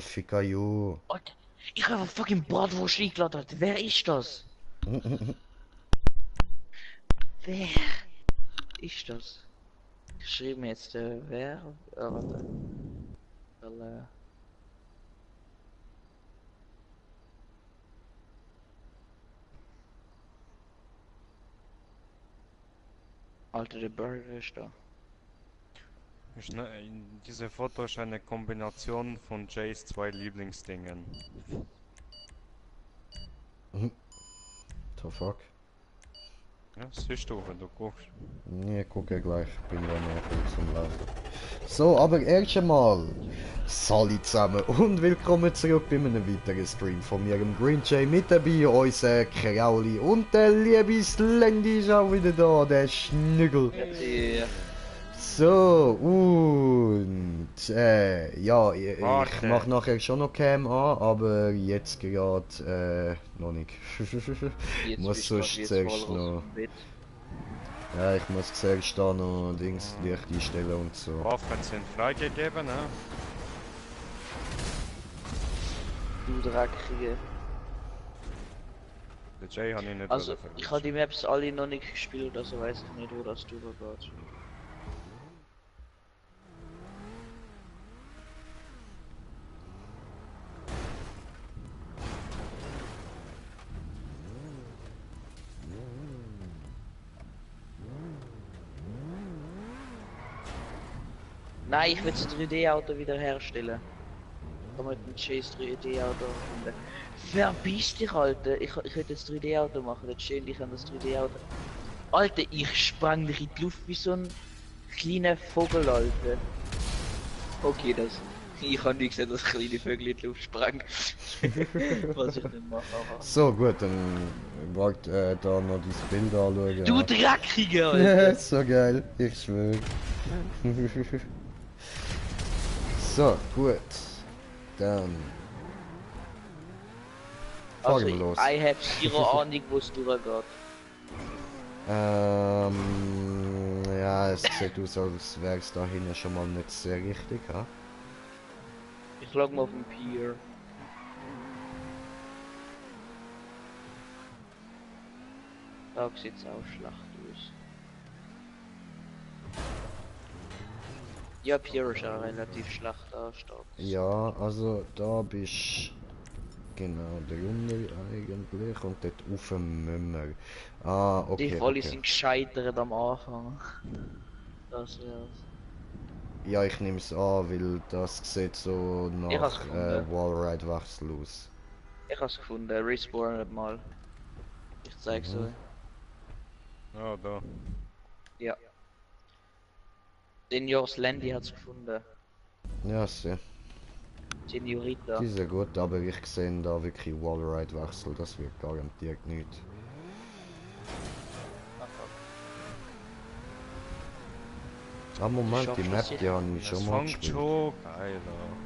Ficker you. Alter, ich habe fucking Bratwurst eingeladen, Alter. Wer ist das? Wer ist das? Ich schreibe mir jetzt, wer? Warte. Weil, Alter, der Burger ist da. Diese Foto ist eine Kombination von Jays zwei Lieblingsdingen. The fuck? Ja, das siehst du, wenn du guckst. Nee, gucke gleich. Bin ja noch kurz zum Laufen. So, aber erst einmal. Salut zusammen und willkommen zurück bei einem weiteren Stream von mir, dem Green Jay. Mit dabei unser Krauli und der liebe Slendy ist auch wieder da, der Schnüggel. Ja. So, und ja, ich Warte. mach nachher schon noch Cam an, aber jetzt gerade noch nicht. Jetzt Muss bist du sonst jetzt zuerst voll raus noch. aus dem Bett. Ja, ich muss zuerst da noch Dings Licht einstellen und so. Waffen sind freigegeben, ne? Du Dreckige. Der Jay hat ihn nicht Also, verwischen. ich habe die Maps alle noch nicht gespielt, also weiß ich nicht, wo das durchgeht. Nein, ich will das 3D-Auto wieder herstellen. Kann man mit dem Chase 3D-Auto finden. Verbiss dich, Alter! Ich will das 3D-Auto machen, das schön, ich kann das 3D-Auto. Alter, ich sprang dich in die Luft wie so ein kleiner Vogel, Alter. Okay, das. Ich habe nicht gesehen, dass kleine Vögel in die Luft sprang. Was ich nicht mache, aber. So, gut, dann wollt da noch dieses Bild anschauen. Du Dreckiger, Alter! So geil, ich schwöre. So, gut. Dann. Also, Fahren wir los. I have zero Ahnung, wo es durchgeht. Ja, es sieht aus, als wäre es da hinten schon mal nicht sehr richtig, ha? Ich log mal auf den Pier. Da sieht's auch schlecht aus. Ja, Pier ist auch relativ schlecht anstatt. Ja, also da bist genau drunter eigentlich und dort auf dem Mümmer. Ah, Die okay, Volley okay. sind gescheitert am Anfang. Das wär's. Ja, ich nehme es an, weil das sieht so Ich hab's nach gefunden. Wallride-Wechsel aus. Ich hab's gefunden, respawnet mal. Ich zeig's euch. Ja, da. Ja. Seniors Landy hat's gefunden. Ja, sehr. Senorita. Die sind gut, aber ich sehe da wirklich Wallride-Wechsel, das wird garantiert nicht. Ah, Moment, die schaffst Map, das die sicher. habe ich Das schon mal fängt gespielt. schon geil an.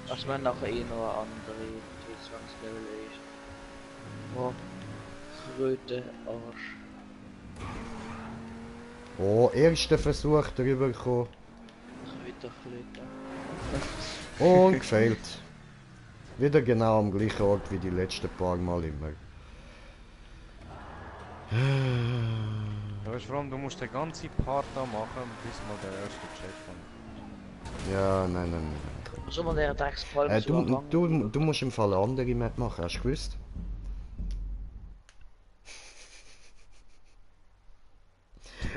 Was man nachher eh noch eine andere T20-Level ist. Oh, Kröte Arsch. Oh, erster Versuch drüber gekommen. Kröte. Und gefailt. Wieder genau am gleichen Ort wie die letzten paar Mal immer. Du weißt, vor allem, du musst den ganzen Part da machen, bis mal der erste Checkpoint. Ja, nein. So mal der Dreckspalm Du musst im Fall eine andere Map machen, hast du gewusst?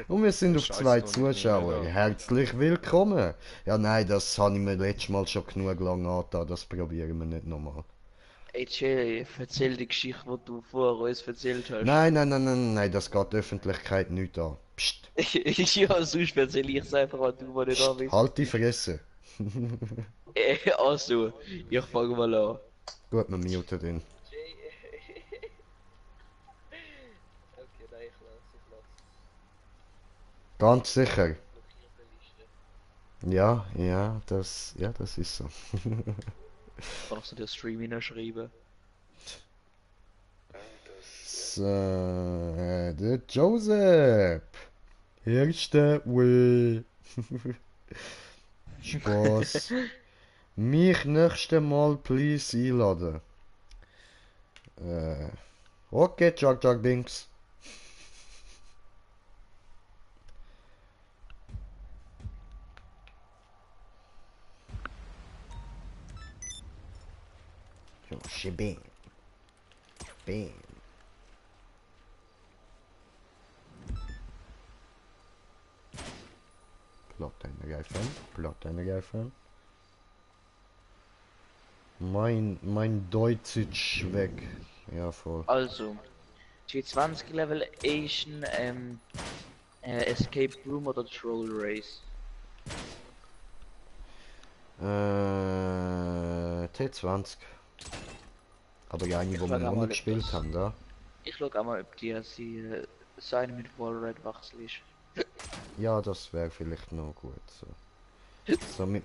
Und wir sind auf Scheiß zwei doch nicht mehr Zuschauer. da. Herzlich willkommen! Ja, nein, das habe ich mir letztes Mal schon genug lang angetan, das probieren wir nicht nochmal. Ey Jay, erzähl die Geschichte, die du vor uns erzählt hast. Nein, das geht der Öffentlichkeit nicht an. Psst, Ja, sonst erzähl ich's einfach an, du mal nicht psst, an bist. halt die Fresse. Also, ich fang mal an. Gut, wir muten ihn. Okay, nein, ich lass. Ganz sicher. Blockierte Liste. Ja, das ist so. Kannst du dir Stream hinschreiben? So, der Joseph. Erster, weh. Spaß. Mich nächste Mal please einladen. Okay, Chuck Chuck Binks. Jo, shebam. Bam. Platt deine Reifen. Platt deine Reifen. Mein Deutsch ist weg. Ja, voll. Also, T20 Level Asian, Escape Room oder Troll Race? T20. Aber ja, eine, Ich wo frag wir noch einmal, nicht ob gespielt das- haben, da. Ich schau auch mal, ob die sein mit Wallride Wachsel ist. Ja, das wäre vielleicht noch gut. So, so mit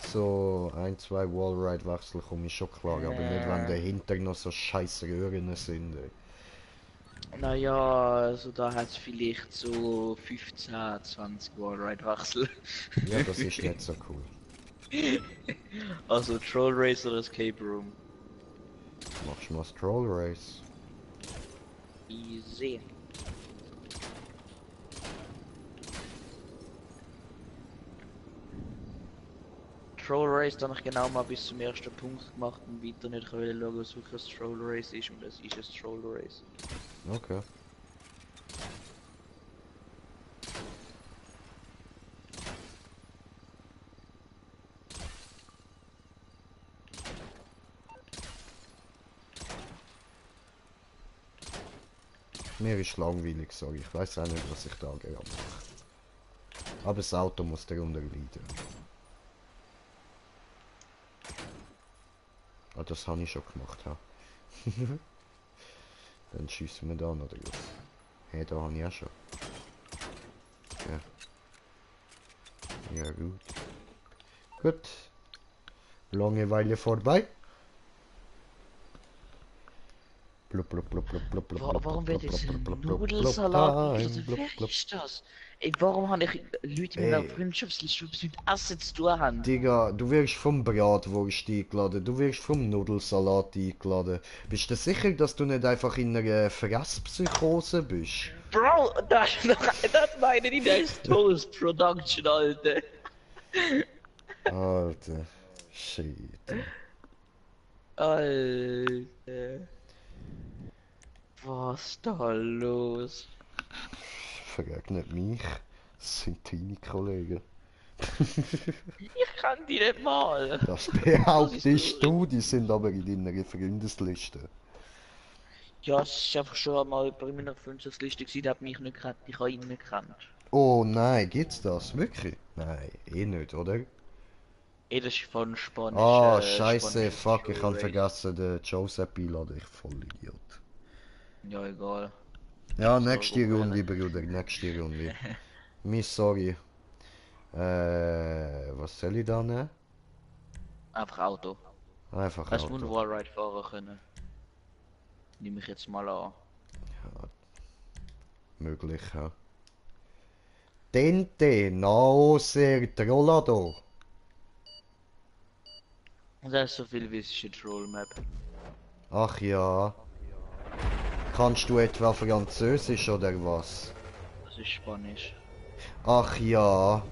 so ein, zwei Wallride-Wechsel komme ich schon klar, aber nicht, wenn dahinter noch so scheiß Röhren sind. Ey. Naja, also da hat es vielleicht so 15, 20 Wallride Wachsel. Ja, das ist nicht so cool. Also Troll Race oder Escape Room? Machst du mal Stroll Race? Easy. Troll Race dann ich genau mal bis zum ersten Punkt gemacht und weiter nicht schauen, was wirklich ein Troll Race ist und es ist ein Troll Race. Okay. Mir ist langweilig, sorry. Ich weiß auch nicht, was ich da gerade mache. Aber das Auto muss darunter leiden. Ah, das habe ich schon gemacht. Ha. Dann schießen wir da noch drauf. Hey, da habe ich auch schon. Ja. Ja, gut. Gut. Langeweile vorbei. Blub, blub, blub, blub, blub, blub, blub, Warum blub, wird blub, jetzt blub, ein blub, blub, Nudelsalat blub, nicht? blub, Wer blub. ist das? Ey, warum habe ich Leute mit einer Ey. Freundschaftsliste, die mit Essen zu tun haben? Digga, du wirst vom Bratwurst eingeladen, du wirst vom Nudelsalat eingeladen. Bist du sicher, dass du nicht einfach in einer Fresspsychose bist? Bro, das meine ich, das ist Toast Production, Alter. Alter, shit. Alter. Was da los? Frag nicht mich, das sind deine Kollegen. Ich kann die nicht mal. Das behauptest du, die sind aber in deiner Freundesliste. Ja, es ist einfach schon einmal bei meiner Freundschaftsliste gewesen, der hat mich nicht gekannt, ich habe ihn nicht gekannt. Oh nein, gibt's das? Wirklich? Nein, eh nicht, oder? Eh, das ist von Spanisch. Ah, scheiße, Spanisch fuck, ich Troll habe Race. vergessen, den Joseph einladen, ich voll Idiot. Ja, egal. Ja, So, nächste gut, Runde, Bruder, nächste Runde. Miss sorry. Was soll ich da nehmen? Einfach Auto. Einfach Hast du Auto. einen Wallride fahren können? Nehme ich jetzt mal an. Möglich, ja. Tente, Naoser, Trollado. Das ist so viel wie es ist eine Troll Map. Ach ja. Kannst du etwa Französisch oder was? Das ist Spanisch. Ach ja.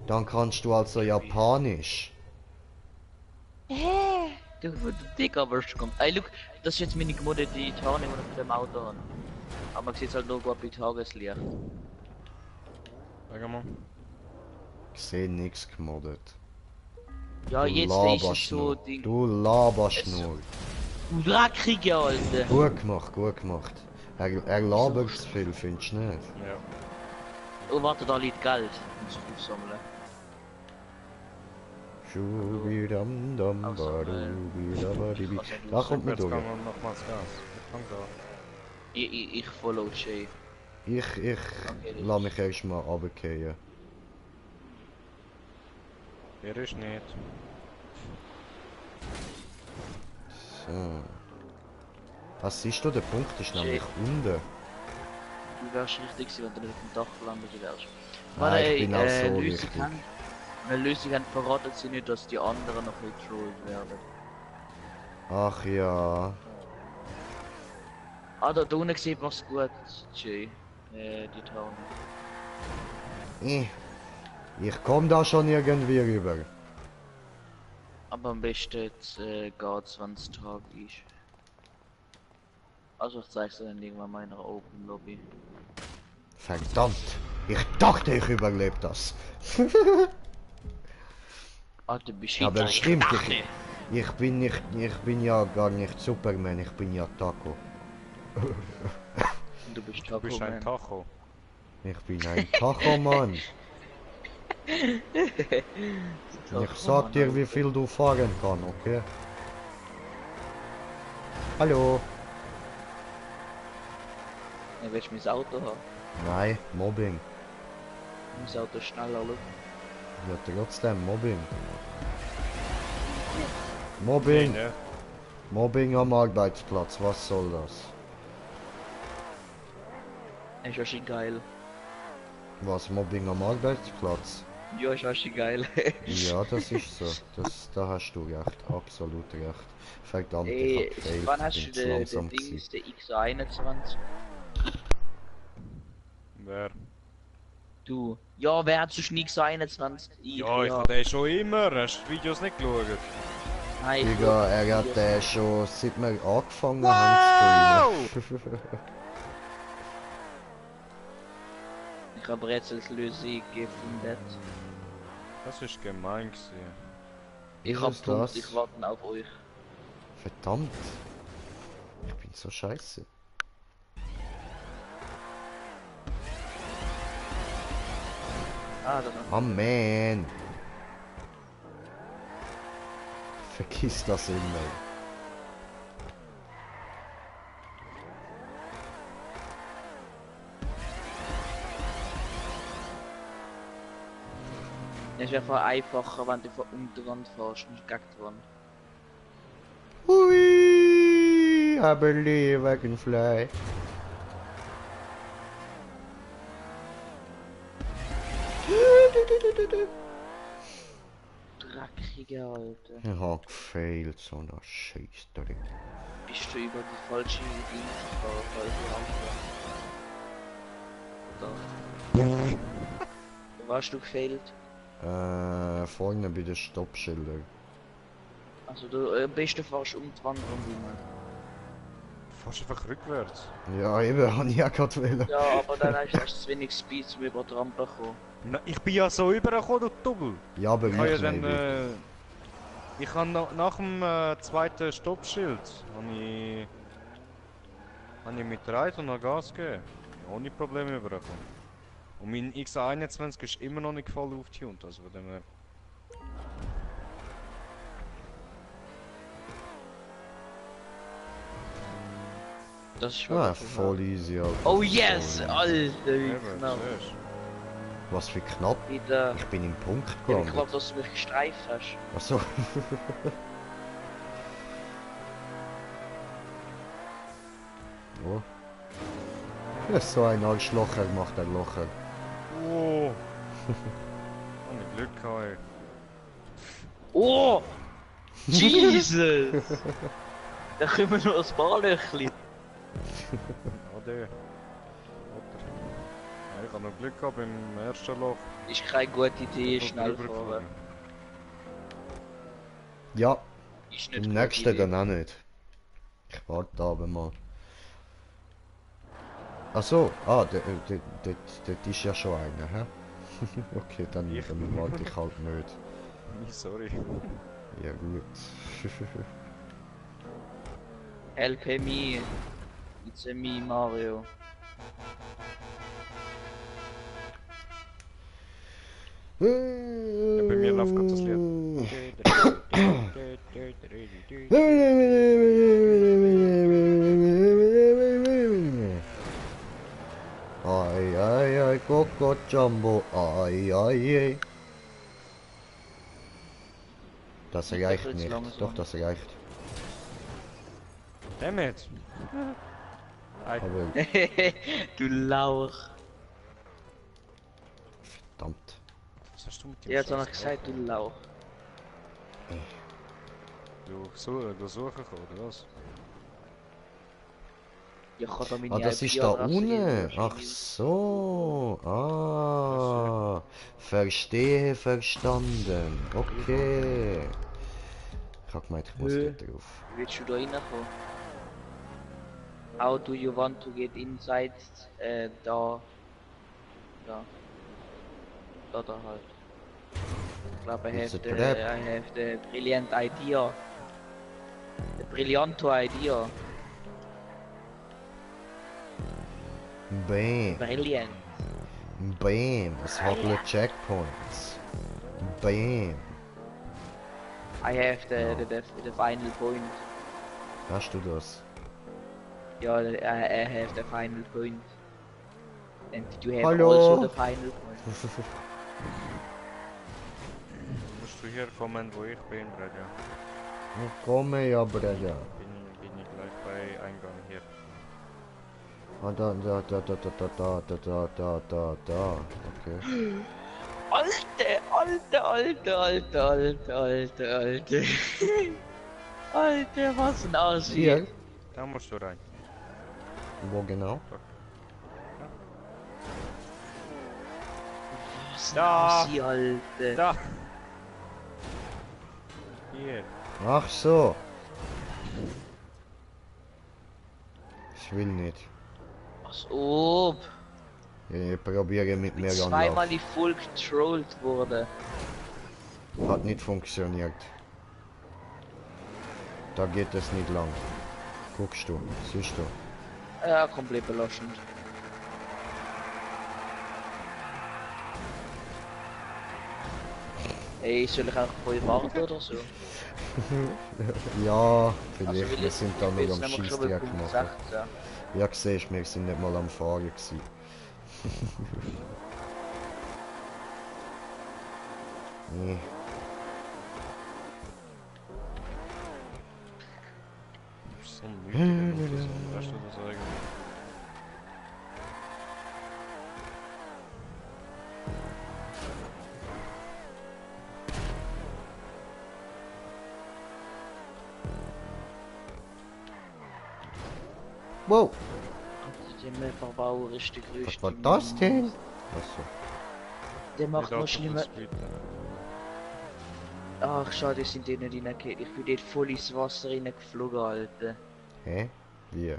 Dann kannst du also Japanisch. Du, der Digga-Wurst kommt. Ey, look, das ist jetzt meine gemoddete Tarnung, die ich mit dem Auto habe. Aber man sieht halt nur gut bei Tageslicht. Sag mal. Ich sehe nichts gemoddet. Ja, Du jetzt ist es laberst so nur. Ding. Du laberst Es- nur. Du Dreckige, Alter! Gut gemacht, gut gemacht. Er labert zu viel, findest du nicht? Ja. Oh, warte, da liegt Geld. Muss ich aufsammeln. Schubidam-dam, Aufsammeln. badubidabadibi. Ich kann Da kommt man Jetzt durch. kann man nochmals Gas. Ich fang da. Ich follow Jay. Ich Okay, lass mich erstmal runterfallen. Der ist nicht. So. Was siehst du, der Punkt ist nämlich unten. Du wärst richtig gewesen, wenn du nicht auf dem Dach gelandet wärst. Warte, ich bin auch so Lösung wichtig. kann. Eine Lösung kann verratet sie nicht, dass die anderen noch getrollt werden. Ach ja. Ah, da unten sieht man's gut, Jay. Die Town. Ich komm da schon irgendwie rüber. Aber am besten jetzt geht's, wenn's Tag ist. Also ich zeig's dir dann irgendwann mal in einer Open Lobby. Verdammt. Ich dachte, ich überlebe das. Ah, du bist Aber Hitler, stimmt, dachte. ich bin ja gar nicht Superman, ich bin ja Taco. Du bist Du bist ein Taco, Tacho. Ich bin ein Tacho-Mann. Man. Ich sag dir, wie viel du fahren kann, okay? Hallo? Willst du mein Auto haben? Nein, Mobbing. Mein Auto schneller schauen. Ja, trotzdem, Mobbing. Mobbing. Ne? Mobbing am Arbeitsplatz, was soll das? Ist ja schon geil. Was, Mobbing am Arbeitsplatz? Ja, ist ja schon geil. Ja, das ist so. Da hast du recht, absolut recht. Verdammt, ich Ey, hab gefehlt, wann hast du bin zu den langsam Dings, gewesen. der X21? Wer? Du. Ja, wer hat sonst nie X21? Ja, ich hab den schon immer. Hast du die Videos nicht geschaut? Nein, ich Digga, er hat schon seit wir angefangen haben zu streamen. Ich habe Rätselslösung gefunden. Das ist gemein gewesen. Ich Was hab ist Punkt, das? ich warte auf euch. Verdammt. Ich bin so scheiße. Ah, da noch. Oh man. Vergiss das immer. Es ist einfach einfacher, wenn du von Unterwand fährst, nicht gegen die Wand. Hui, I believe I can fly. Dreckige Alter. Ich hab gefehlt, so eine Scheißdreck. Bist du über die falsche Dings gefahren, falsche Rampe? Da. Wo hast du gefehlt? Vorne bei den Stoppschildern. Also du am besten fährst um die Wand rundherum. Du fährst einfach rückwärts. Ja, eben, hab ich ja gerade wählen. Ja, aber dann hast du zu wenig Speed, um über die Rampe zu kommen. Na, ich bin ja so übergekommen, du Double. Ja, aber Ich habe ja ich dann, nicht. ich habe nach dem zweiten Stoppschild habe ich mit Reit und noch Gas gegeben. Ohne Probleme übergekommen. Und mein X21 ist immer noch nicht voll aufgetunt, also von dem her. Das ist schon Ah, wirklich voll easy, Alter. Oh yes! Voll easy. Alter, wie Eben, knapp. siehst du. Was für knapp. Wieder. Ich bin im Punkt Ja, ich gelandet. glaube, dass du mich gestreift hast. Achso. Oh. Ja, so ein Arschlocher macht ein Locher. Oh! Hab ich Glück gehabt, ey. Oh! Jesus! Da kommen nur ein paar Löchli. Oh, der. Oder. Ja, ich habe noch Glück gehabt beim ersten Loch. Ist keine gute Idee, Ich bin schnell drüber fahren. gefahren. Ja, Ist nicht im gute nächsten Idee. dann auch nicht. Ich warte aber mal. Achso, dort ist ja schon einer, hä? Okay, dann Ich? warte ich halt nicht. Sorry. Ja gut. Help me. It's a me, Mario. Bei mir läuft gerade das Ai ai ai Coco Jumbo, ai ai ai. Das Ich reicht dachte, jetzt nicht. langsam. Doch, das reicht. Dammit! Aber Du Lauch. Verdammt. Was hast du mit dem Ja, jetzt habe ich scheiß gesagt, du Lauch. Du suchen kommen, oder was? Ja, ich kann da Ah, meine das ist da IP-Adresse unten. Ach so. Ah. Verstehe, verstanden. Okay. Ich hab gemeint, ich muss Hä? dort drauf. Wie willst du da reinkommen? How do you want to get inside? Da. Da. Da halt. Ich glaube, It's a trap. I have the brilliant idea. The brilliant idea. Bam. Brilliant. Bam. Es haben Checkpoints. Bam. I have the final point. Hast du das? Yeah, I have the final point. And you have Hallo? also the final point. Musst du hier kommen, wo ich bin, Bredja? Ich komme ja, Bruder. Bin ich gleich bei Eingang hier. Ah, da. Okay. Alter. Alter, was ein Aussieht. Hier? Da musst du rein. Wo genau? Was ein Da. Aussieht, Alter. Da! Hier. Ach so. Ich will nicht. Was ob? Ich probiere mit mir Zweimal anlaufen. die voll getrollt wurde. Hat nicht funktioniert. Da geht es nicht lang. Guckst du, siehst du. Ja, komplett belastend. Ey, soll ich auch voll warten oder so? Ja, vielleicht. Also, Wir sind da will noch jetzt am nämlich schon bei Schießtrack Punkt machen. 16. Ja, siehst wir sind nicht mal am Fahren gewesen. Nee. Du bist so müde, wenn du das weißt du das eigentlich? Wow, Der Verbauer ist der größte. was war das denn? Achso. Der macht Nicht noch schlimmer. Autobus, bitte. Ach, schade, ich sind die nicht reingegangen. Ich bin dort voll ins Wasser reingeflogen, Alter. Hä? Wie?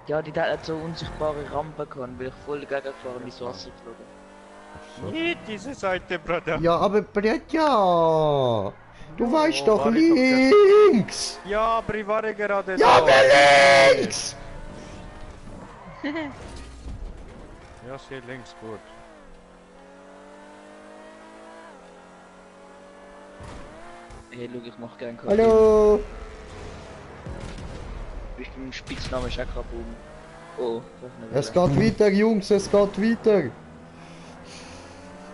Ja, die hat so unsichtbare Rampe gehabt, weil ich voll dagegen gefahren ins Wasser geflogen. Ach so. Nicht diese Seite, Bruder. Ja, aber Bretja! Du weißt doch war ich doch links! Ja, aber ich war ja gerade Ja, da. aber links! Ja, hier links, gut. Hey, schau, ich mach gern Kaffee. Hallo! Ich bin Spitzname Chakrabum. Oh, Es geht weiter, Jungs, es geht weiter!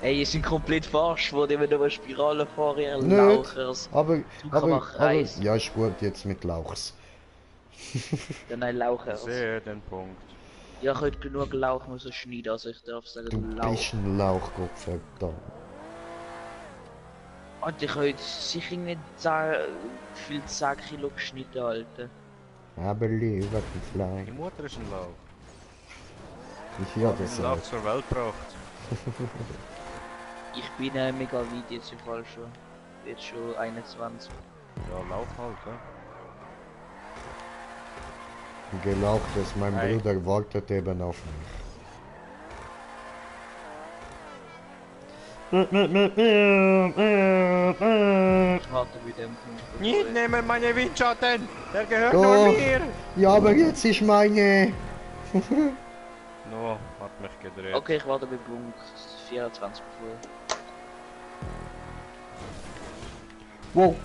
Ey, ihr sind komplett falsch, wo die mit einer Spirale fahren, ihr Nicht. Lauchers. Aber, Reis. ja, ist gut jetzt mit Lauchs. Ja, nein, Lauchers. Sehe den Punkt. Ja, ich hätte genug Lauch müssen schneiden, also ich darf sagen, Du Lauch. bist ein Lauch, Gott verdammt. Und ich hätte sicher nicht 10 Kilo geschnitten, Alter. Aber lieber die Die Fly. Mutter ist ein Lauch. Ich habe das Ein Lauch auch. zur Welt gebracht. Ich bin mega weit jetzt im Fall schon. Jetzt schon 21. Ja, Lauch halt, ja. Gelaubtes, mein Hey. Bruder wartet eben auf mich. Ich warte mit dem Punkt. Nicht nehmen meine Windschatten! Der gehört Doch. nur mir! Ja, aber jetzt ist meine. No, hat mich gedreht. Okay, ich warte bei Punkt 24 vor. Wow.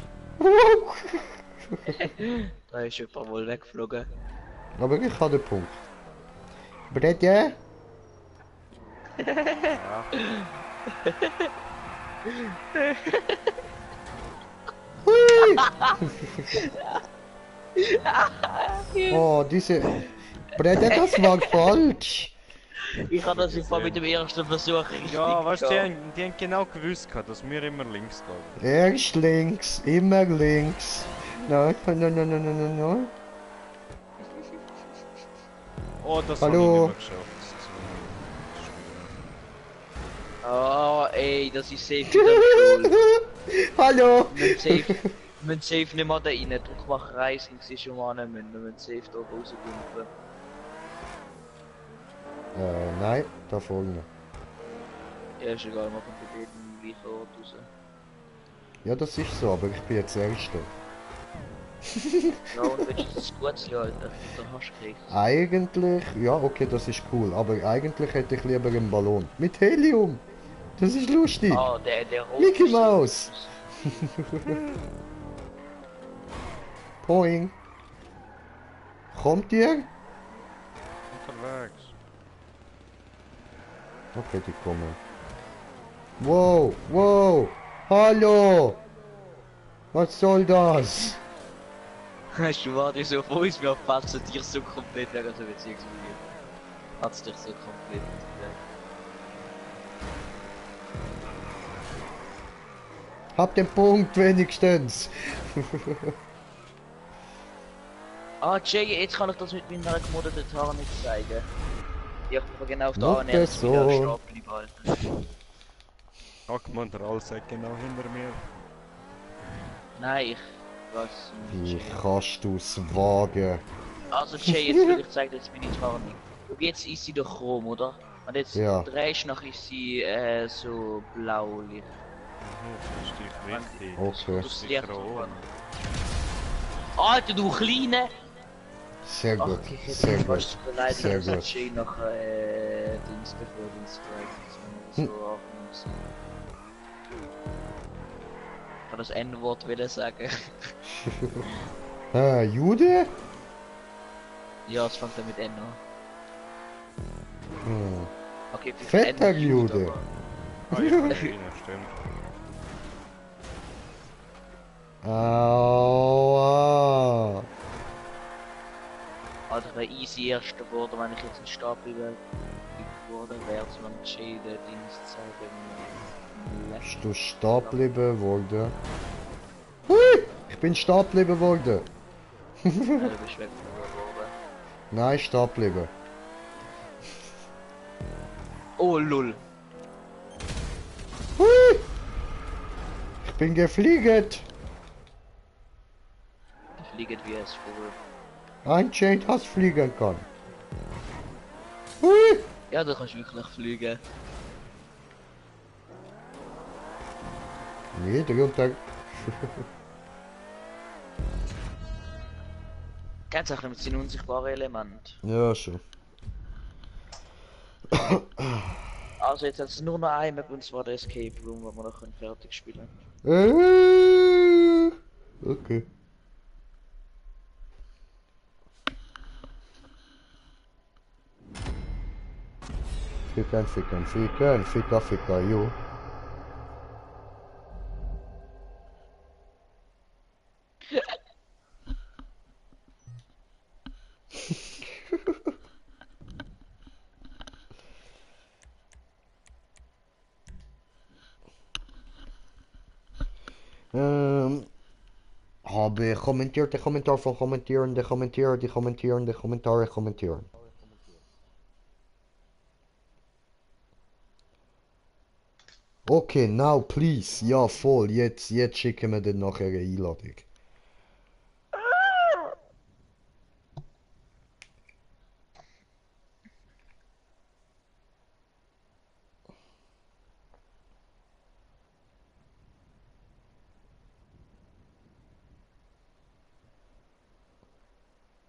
Da ist jemand wohl weggeflogen. Aber ich habe den Punkt. Bredje? Ja. Oh, diese. Bredje, das war falsch. Ich habe das einfach mit dem ersten Versuch richtig Ja, weißt du, gehabt. die haben genau gewusst, gehabt, dass wir immer links laufen. Erst links, immer links. No, no, no, no, no, no, no, no. Oh, das habe ich nicht Hallo. mehr geschafft. Ah, ey, das ist safe wieder schuld. Hallo. Wir müssen safe nicht mehr da rein. Druckmacherei sind sie schon mal nicht müssen. Wir müssen safe da rausdumpen. Nein, da vorne. Ja, ist egal, wir kommen bei jedem im gleichen Ort raus. Ja, das ist so, aber ich bin jetzt Erster. Ja, und willst du das Gutes halten? Dann hast du gekriegt. Eigentlich, ja, okay, das ist cool, aber eigentlich hätte ich lieber einen Ballon. Mit Helium! Das ist lustig! Ah, der rote Mickey ist so Mouse! groß. Poing! Kommt ihr? Unterwegs. Okay, die kommen. Wow, wow! Hallo! Was soll das? Hast du warte so auf uns, wir fassen dich so komplett weg, also beziehungsweise hat's dich so komplett weg. Hab den Punkt wenigstens! Ah, Jay, jetzt kann ich das mit meiner gemoddeten Haare nicht zeigen. Ja, ich bin genau auf der Noch anderen der Seite wieder Sohn. stehen bleiben halten. Hackmann, der Allsack genau hinter mir. Nein, ich weiß Wie nicht. kannst du's wagen? Also Jay, jetzt will ich zeigen, jetzt bin ich Tarnung. Und jetzt ist sie doch chrom, oder? Und jetzt Ja. drehst du nach ist sie so blaulich. Das ist dich richtig. Okay. Das Sicher Licht auch. davon. Alter, du Kleine! Sehr Ach, gut, okay, ich sehr hätte gut, fast beleidigt, sehr dass hat gut. Jay nach Dings bevor Dings so aufnimmst. Ich kann das N-Wort wieder sagen. Jude? Ja, es fängt ja mit N an. Hm. Okay, für Fetter N Jude. Ah, ich kann rein, stimmt. Aua. Alter, ich wäre easy Erster geworden, wenn ich jetzt ein Stapel geworden wäre, zu einem Jay der Dings zeigen. Bist du stehen geblieben worden? Hui! Ich bin stehen geblieben worden. Ja, du bist weggefahren worden. Nein, stehen geblieben. Oh, lul. Hui! Ich bin gefliegt. Ich fliege wie es Vogel. Anscheinend hast fliegen kann. Hui! Ja, du kannst wirklich fliegen. Nee, drunter. Ganz auch mit seinen unsichtbaren Element. Ja, schon. Also jetzt hat es nur noch eine Map und zwar der Escape Room, wo wir noch fertig spielen. Okay. Ficken, ficken, ficken, ficker, ficker, jo. Habe kommentiert de Kommentar van commenteren, de commenteren, die commenteren, de Kommentare kommentieren. Okay, now please, ja voll, jetzt schicken wir den nachher eine Einladung.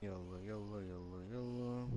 Yalla, yalla, yalla, yalla.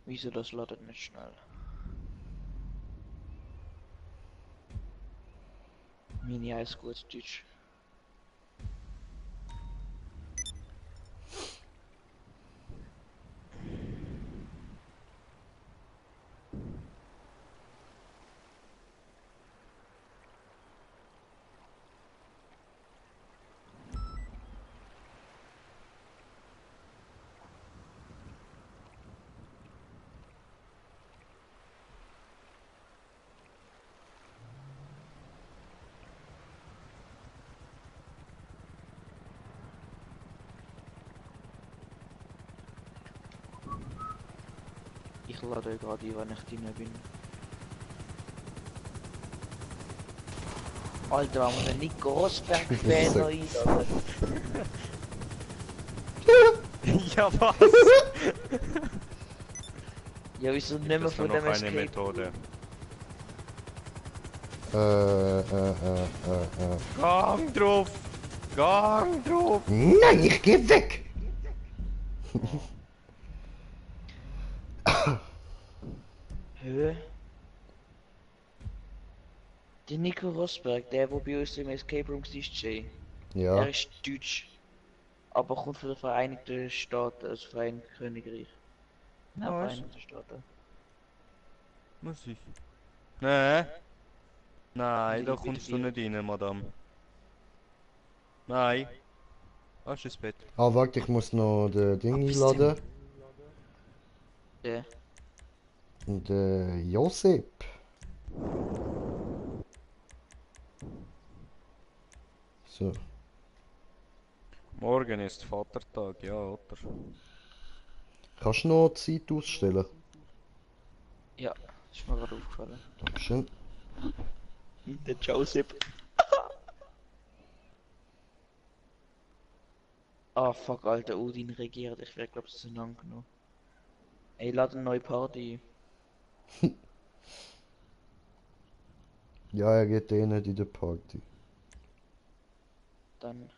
Wieso das ladet nicht schnell? Mini heißt gut Deutsch. Ich lade gerade ein, wenn ich drin bin. Alter, wenn man den Nico Rosberg-Fan noch einladen. Ja, was? Ja, wieso nicht mehr Das war von noch dem eine Escape? Methode. Gang drauf! Gang drauf! Nein, ich geh weg! Hä? Der Nico Rosberg, der wo bei uns im Escape Room ist, Jay. Ja, Er ist deutsch. Aber kommt von den Vereinigten Staaten, also Vereinigten Königreich. Nein, Was? Vereinigten Staaten. Muss ich? Nee. Nein, Wie da die kommst du Bier. nicht rein, Madame. Nein. Was ist das Bett? ah warte, ich muss noch den Ding einladen. Ja. Und Josep. So, Morgen ist Vatertag, ja, oder? kannst du noch die Zeit ausstellen? Ja, ist mir gerade aufgefallen. Dankeschön. Der Joseph. Ah fuck, Alter, Odin regiert. Ich werde glaub ich genommen. Ey, lad eine neue Party. Ja, er geht eh nicht in der Party. Dann.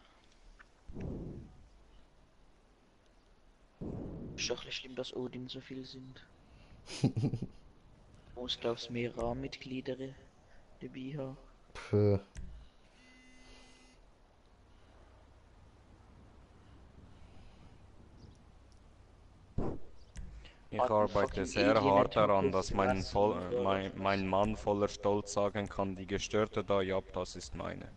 Ist doch ein bisschen schlimm, dass Odin so viel sind. Muss glaubst mehr Rahmenmitglieder dabei haben. Pff, Ich Alter, arbeite fucking sehr Alien hart daran, entwickelt dass Fressen. mein Mann voller Stolz sagen kann, die gestörte da, ja, das ist meine.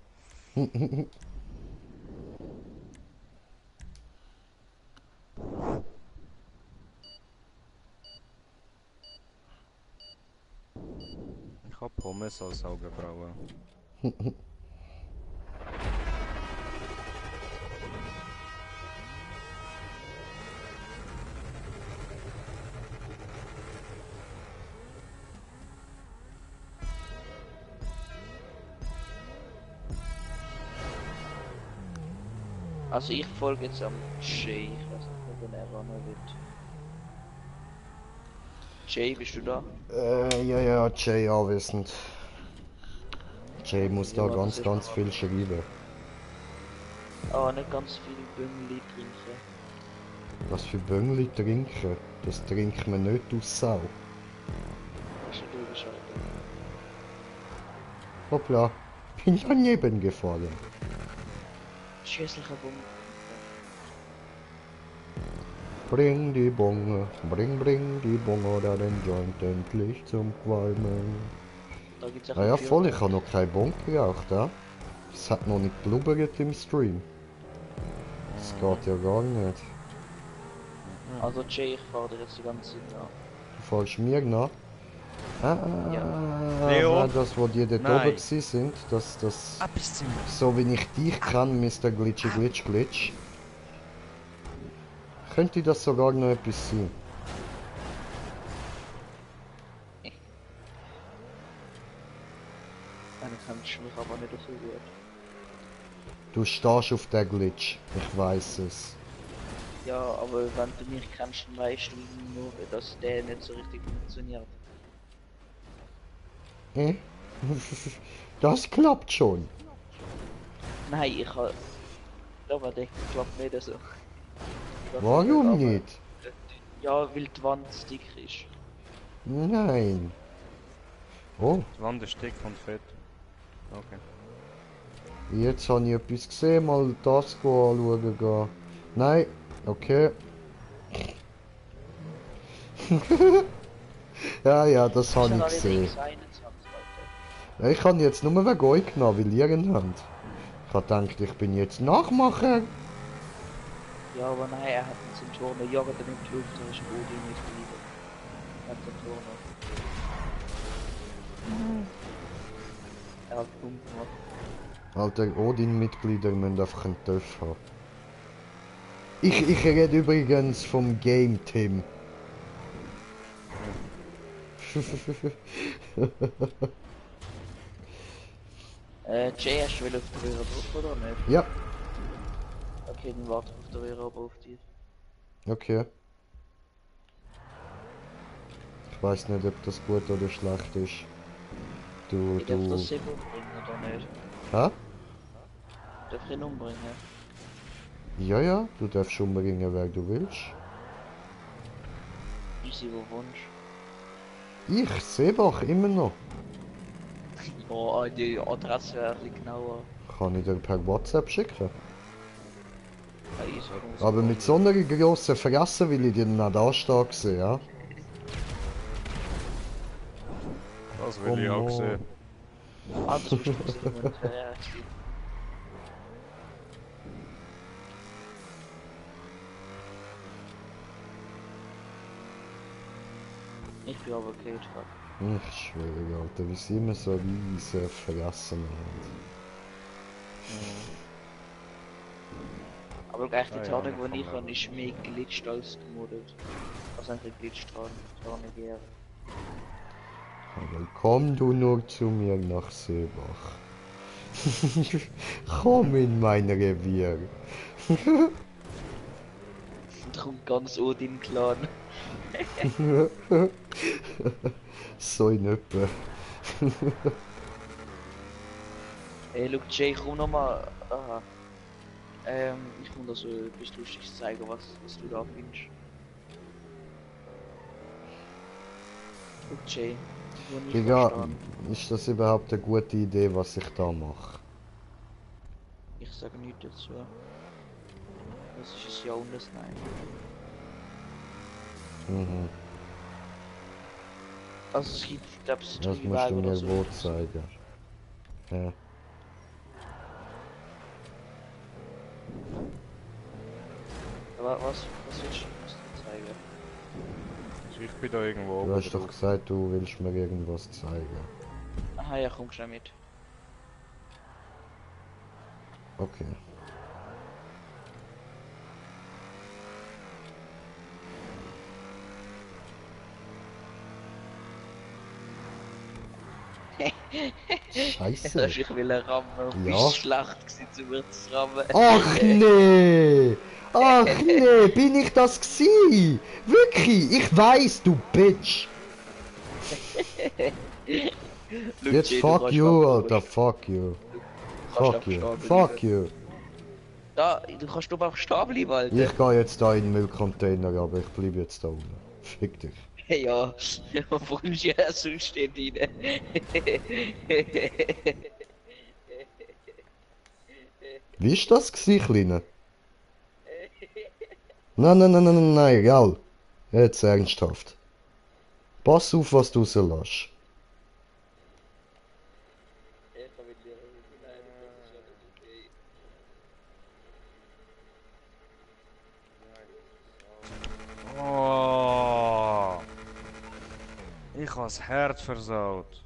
Ich hab Pommes als Augenbraue. Also ich folge jetzt am Jay. Ich weiß nicht, ob er auch noch wird. Jay, bist du da? ja, Jay anwesend. Jay muss da Ja, das ganz, ist ganz wahr. viel schreiben. Ah, nicht ganz viel Büngli trinken. Was für Böngli trinken? Das trinkt man nicht aus Sau. Also du bist halt Hoppla, bin daneben gefallen. schäßlicher Bumm. Bring die Bonge, bring die Bonge, da den Joint endlich zum Qualmen. Da gibt's auch Ah ja, ein voll, ich Feuerwerk. habe noch keinen Bon geraucht, ja? Es hat noch nicht blubbert im Stream. Das geht ja gar nicht. Also Jay, ich fahre dir jetzt die ganze Zeit an. Du fährst mir nach? Leo? Das, wo die dort Nein. oben gewesen sind, das... Bisschen. So wie ich dich kann, Mr. Glitchy Glitch Glitch. Könnte das sogar noch etwas sein? Dann kannst du mich aber nicht so gut. Du stehst auf der Glitch, ich weiß es. Ja, aber wenn du mich kennst, dann weißt du nur, dass der nicht so richtig funktioniert. Eh? Das klappt schon. Nein, ich habe... Aber der klappt nicht so. Warum nicht? Ja, weil die Wand zu dick ist. Nein. Oh, Die Wand ist dick und fett. Okay. jetzt habe ich etwas gesehen, mal das anschauen gehen. Nein, okay. Ja, ja, das habe ich gesehen. Allerdings 21, Alter. Ja, ich habe jetzt nur wegen euch genommen, weil ihr ihn habt. Ich habe gedacht, ich bin jetzt Nachmacher. Ja, aber nein, er hat uns im Turner jahrelang in die Luft, er ist Odin mitgeblieben. Er hat den Turner. Er hat dumm gemacht. Alter, Odin-Mitglieder müssen einfach einen TÜV haben. Ich rede übrigens vom Game-Team. Jay, hast du will auf der Röhre drauf oder nicht? Ja, Okay, dann warte ich auf der Röhre aber auf dich. okay. Ich weiß nicht, ob das gut oder schlecht ist. Ich darf das Sebo umbringen oder nicht? Hä? Darf ich ihn umbringen? Ja, ja, du darfst umbringen, wer du willst. Easy, wo wohnst Ich, Seebach, immer noch. Ja, die Adresse wäre ein bisschen genauer. Kann ich dir per WhatsApp schicken. Ja, easy, muss Aber ich mit so machen. einer grossen Fresse will ich dir nicht anstehen sehen, ja? Das will ich auch Mann. sehen. Ah, das musst du nicht mehr. Ich bin aber okay, fuck. Ich schwöre, Alter, wie sie immer so riesen Fressen haben. Aber gleich die Ah ja, Tarnung, nicht die ich vom habe, ist mehr glitscht als gemoddet. Also eigentlich glitscht Tarnung eher. Aber komm du nur zu mir nach Seebach. Komm in mein Revier. Da kommt ganz Odin-Clan. So in etwa. Ey, look, Jay, komm nochmal. Aha. Ich muss da so etwas Lustiges zeigen, was du da findest. Look, Jay, wo ich Digga, verstanden. ist das überhaupt eine gute Idee, was ich da mache? Ich sage nichts dazu. Das ist ein Ja und ein Nein. Mhm. Also es gibt, glaube ich, Das 3 musst du Wege oder mir so. wo zeigen. Ja. Aber was willst du mir zeigen? Also ich bin da irgendwo Du oben hast doch drauf. gesagt, du willst mir irgendwas zeigen. Aha, ja, komm schnell mit. Okay. Scheiße. Hast ich will rammen und Ja. bist schlecht gewesen, zu mir zu rammen. Ach nee! Ach nee, bin ich das gsi? Wirklich? Ich weiß, du Bitch! Look, Jetzt Jay, du fuck kannst you, einfach Alter, fuck you. kannst Fuck einfach you, stehen fuck bleiben. you. Da, du kannst doch einfach stehen bleiben, Alter. Ich gehe jetzt da in den Müllcontainer, aber ich bleib jetzt da unten. Fick dich. Ja, warum ist ja sonst steht rein? Wie ist das gsi, Kleine? Nein, nein, nein, nein, nein, nein, egal. Jetzt ernsthaft. Pass auf, was du so lässt. Oh, ich habe das Herz versaut.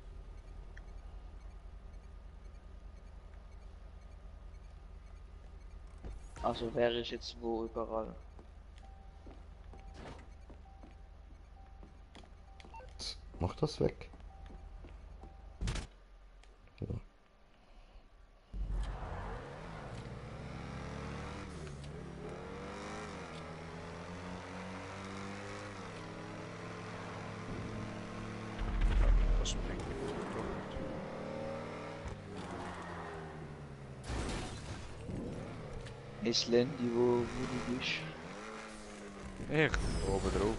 Also wer ist jetzt wo überall? Mach das weg. Ja. Das bringt mich doch Ist Landy, wo du bist? nicht. Ich, oben drauf.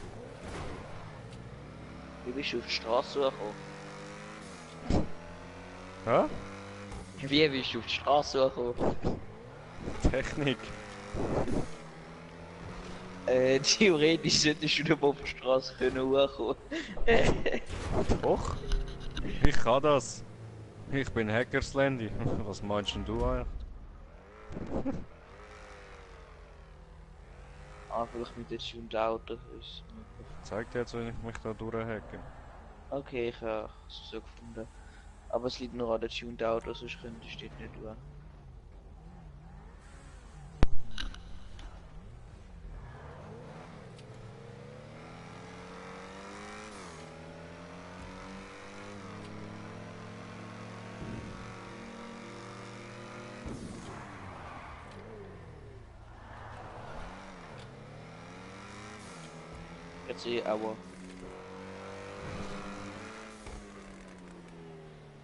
Wie bist du auf die Straße gekommen? Hä? Wie bist du auf die Straße gekommen? Technik. Theoretisch solltest du nicht mehr auf die Straße können hochkommen. Doch. Ich kann das. Ich bin Hackerslandy. Was meinst denn du eigentlich? Ah, vielleicht mit dem tuned Auto ist möglich. Zeig dir jetzt, wenn ich mich da durchhacke. Okay, ich habe es so gefunden. Aber es liegt nur an der tuned Auto, sonst könntest du das nicht tun. Jetzt aber.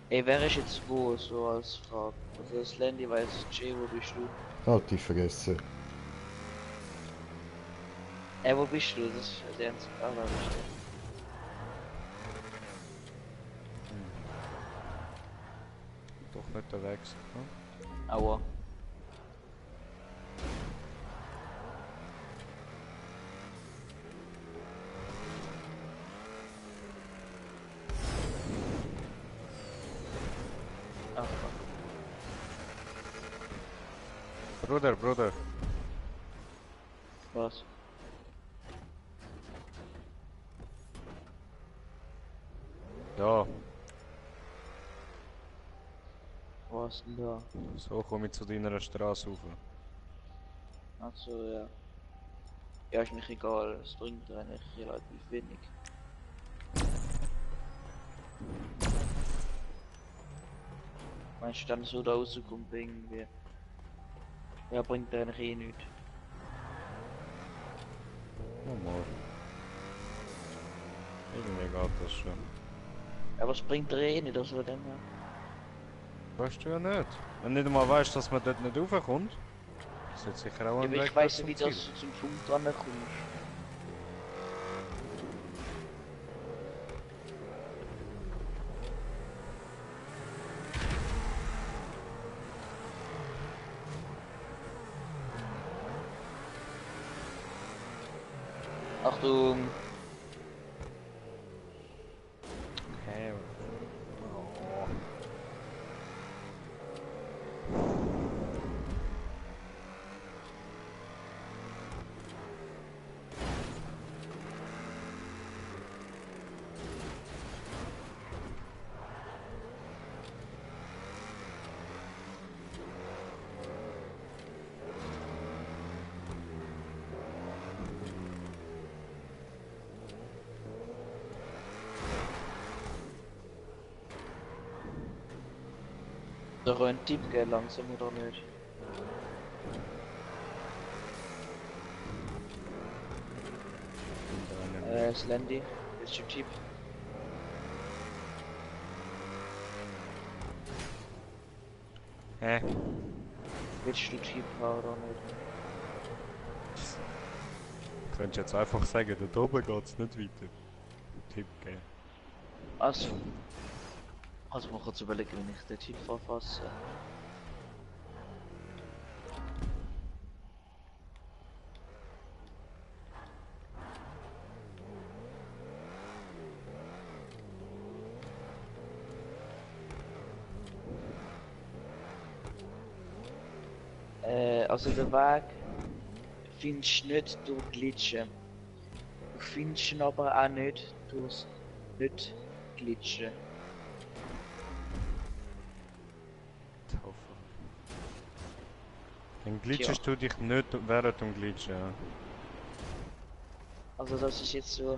Ey, wer ist jetzt wo, so als Frage? Also das Landy weiß, Jay, wo bist du? Halt die Fresse. Ey, wo bist du? Das ist sehr ernst. Ah, da bist Doch nicht der Wechsel. Hm? du. Aua. Ah, fuck. Bruder. Was? Da. Was denn da? So komme ich zu deiner Straße rauf. Achso, ja. Ja, ist mir egal. Es bringt eigentlich relativ wenig. Meinst du dann so da rauskommt irgendwie? Ja, bringt eigentlich eh nichts. Normal. Irgendwie geht das schon. Aber es bringt eh nicht, also dann. Weißt du ja nicht. Wenn du nicht einmal weißt, dass man dort nicht raufkommt, ist jetzt sicher auch Ja, ein aber Weg ich weiß zum nicht, Ziel. dass du zum Punkt rankommst. Achtung! Hä? Oh. Soll ich einen Tipp geben, langsam oder nicht? Slendy, willst du einen Tipp? Hä? Willst du Tipp haben oder nicht? Du könntest jetzt einfach sagen, da oben geht's nicht weiter. Tipp geben. Also. Also mal kurz überlegen, wenn ich den Tipp verfasse. Also den Weg findest du nicht durch Glitschen. Du findest ihn aber auch nicht durchs nicht Glitschen. Taufe. Dann glitschst du dich nicht während dem Glitschen. Ja. Also das ist jetzt so.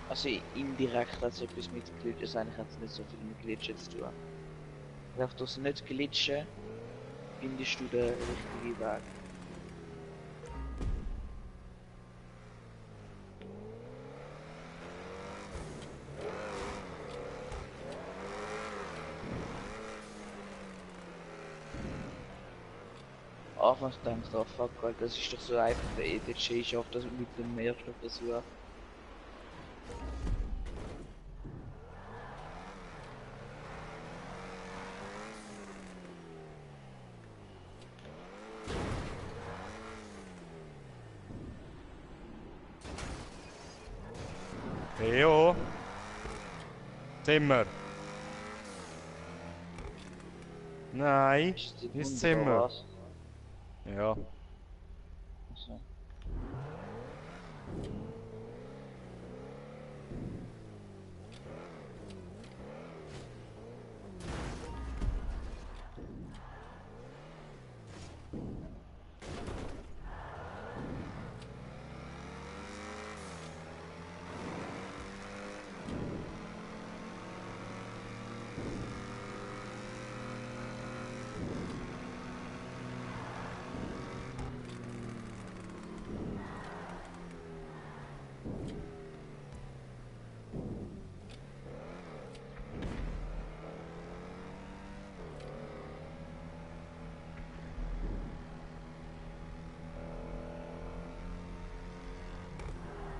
Also indirekt hat es etwas mit Glitchen, eigentlich hat es nicht so viel mit Glitchen zu tun. Einfach durch nicht Glitchen findest du den richtigen Weg. anfangs gedacht, oh fuck, Alter, das ist doch so einfach, der EDC schafft das mit dem ersten Versuch. Theo? Zimmer? Nein, Ist das ins Hund Zimmer. oder was? Ja. Also.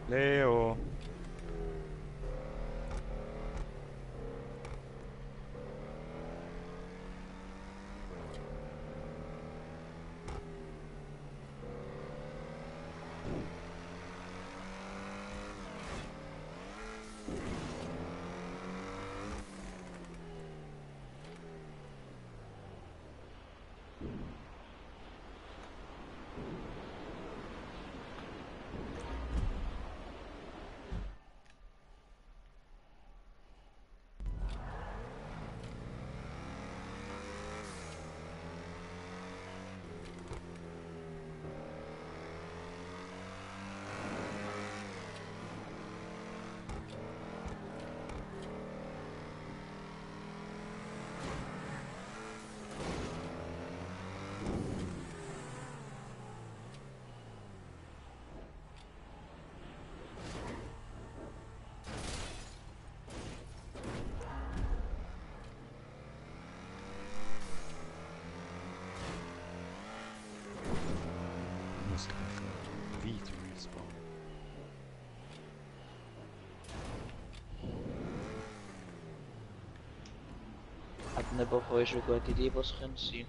Leo. Muss gleich weit respawn. Hat eine Woche schon eine gute Idee, was könnte sein.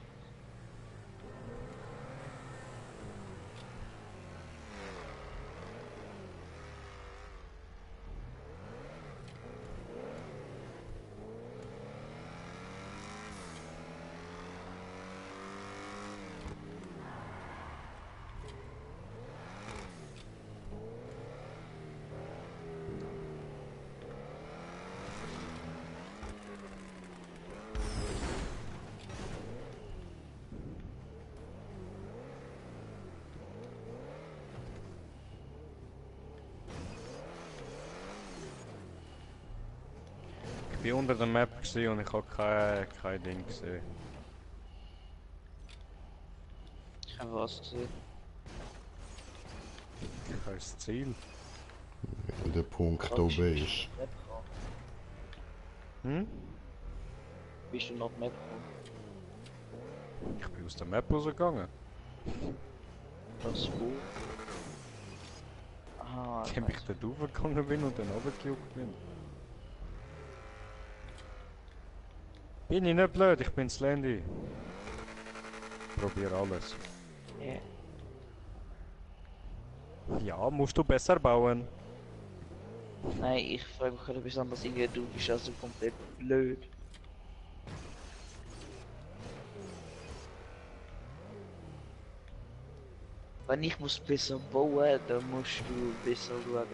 Ich bin unter der Map gewesen und ich habe kein Ding gesehen. Ich habe was gesehen. Kein Ziel. Weil der Punkt Bist oben du ist. nach die Map gekommen? Hm? Bist du nach die Map gekommen? Ich bin aus der Map rausgegangen. Das wo? Aha, ich Indem ich weiss. dort raufgegangen bin und dann runtergejuckt bin. Bin ich nicht blöd, ich bin Slendy. Probier alles. Ja. Ja, musst du besser bauen. Nein, ich frage mich gerade besonders irgendwie, du bist also komplett blöd. Wenn ich muss besser bauen, dann musst du besser schauen.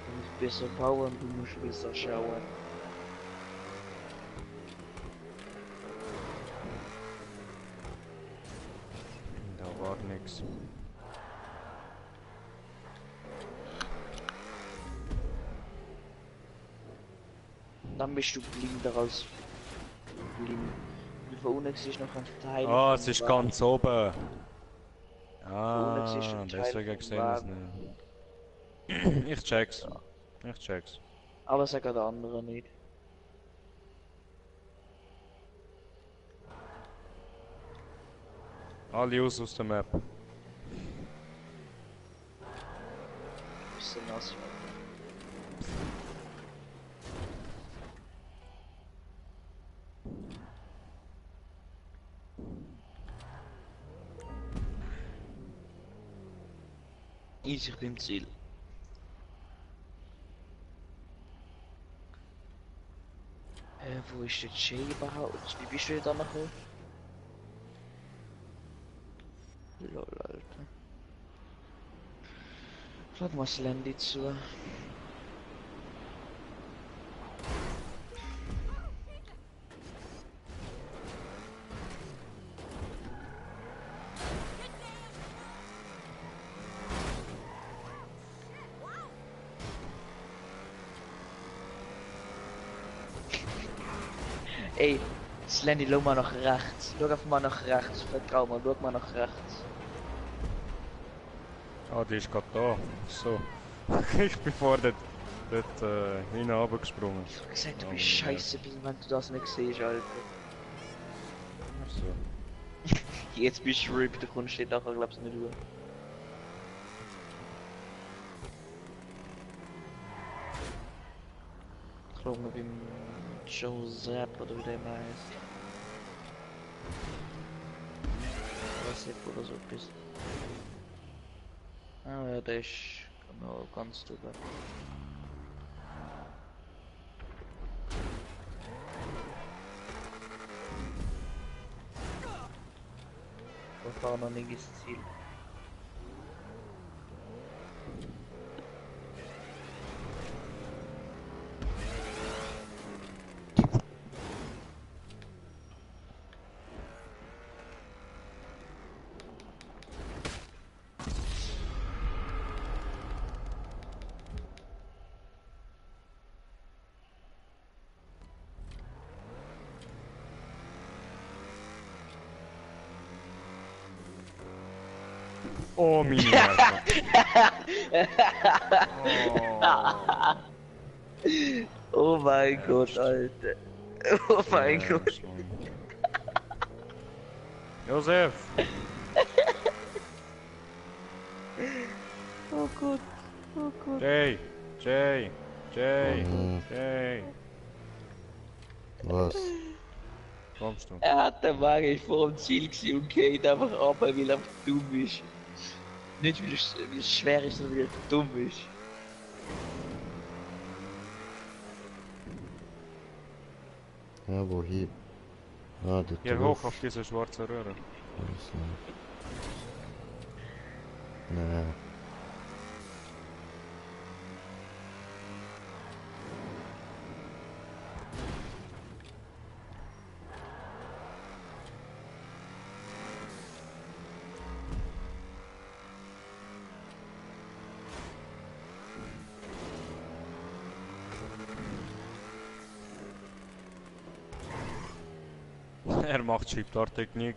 Du musst besser bauen, du musst besser schauen. Da war nix. Dann bist du blinder als blind. Du von unten siehst noch ein Teil. Ah, vom es ist Weg. ganz oben. Ohne siehst du Ah, einen Teil deswegen vom gesehen es nicht. Ich check's. Ich check's. Aber sagen die anderen nicht. Alle aus der Map. Bisschen nass, Alter. Easy, ich bin im Ziel. Wo ist der Jay überhaupt? Wie bist du da noch gekommen? Lol, Alter. Frag mal das Landy zu. Ey, Slendy, schau mal nach rechts. Schau einfach mal nach rechts. Vertrau mal, schau mal nach rechts. Ah, die ist gerade da. So. Ich bin vorher dort hinein runtergesprungen. Ich hab gesagt, du Oh, bist ja. scheiße, wenn du das nicht siehst, Alter. Ach so. Jetzt bist du RIP, du kommst den nachher, glaubst du, nicht durch. Ich glaube, beim Joseph oder wie der immer heißt. Joseph oder so etwas. Ah ja, der ist genau ganz drüber. Wir fahren noch nicht ins Ziel. Oh, meine Alter. Oh. Oh mein Gott, Alter. Oh mein Ja, Gott. schlimm. Josef! Oh Gott. Oh Gott. Jay! Jay! Jay! Mhm. Jay! Was? Kommst du? Er hat den Wagen vor dem Ziel gewesen und geht einfach ab, weil er einfach dumm ist. Nicht weil es schwer ist, sondern weil er dumm ist. Ja, wohin? Ah, dort Hier drauf. hoch auf diese schwarze Röhre. Weiß nicht. Nee. Er macht Schiebtar-Technik.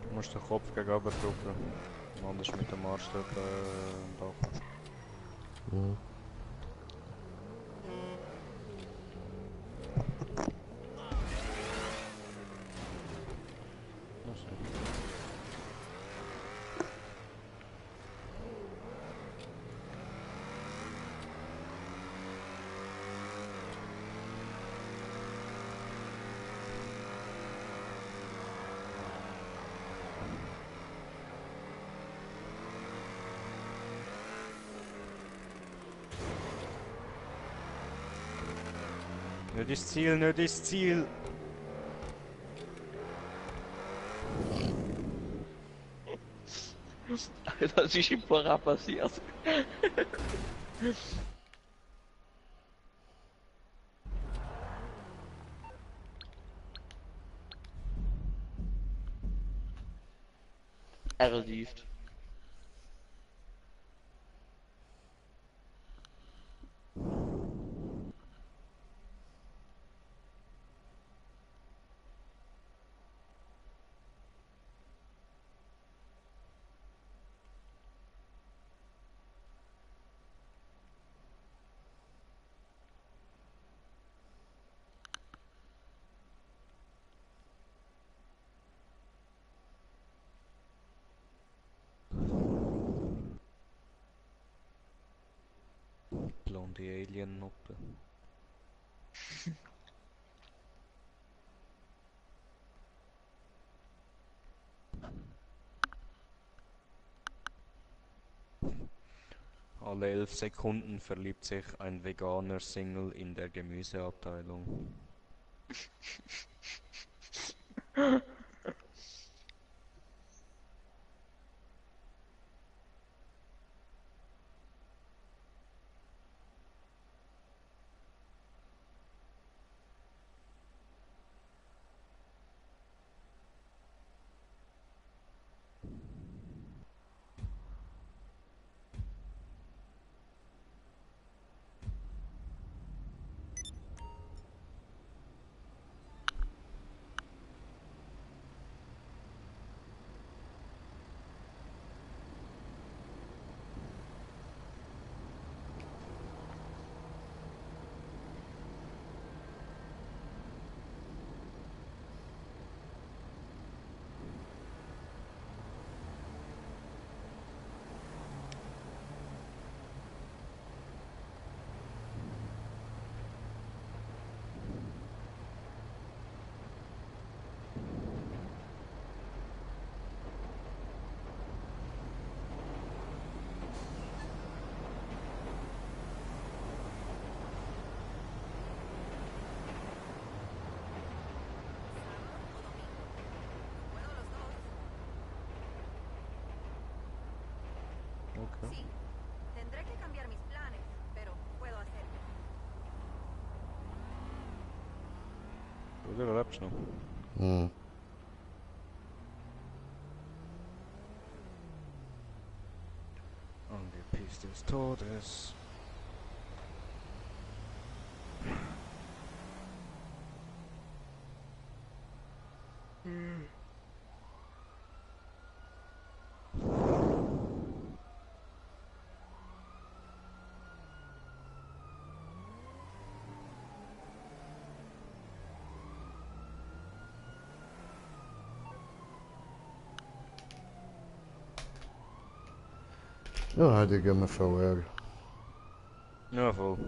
Du musst den Kopf gegen oben drücken. Anders mit dem Arsch dort Dach. Hm. Nicht ins Ziel, nicht ins Ziel! Das ist im Vorab passiert. Er lieft. Blonde Alien-Nuppe. Alle 11 Sekunden verliebt sich ein veganer Single in der Gemüseabteilung. Okay. Sí, tendré que cambiar mis planes, pero puedo hacerlo. Bruder, lebst du noch? Hm. Angepisst des Todes. Ja, hätte ich gerne VR. Ja, voll.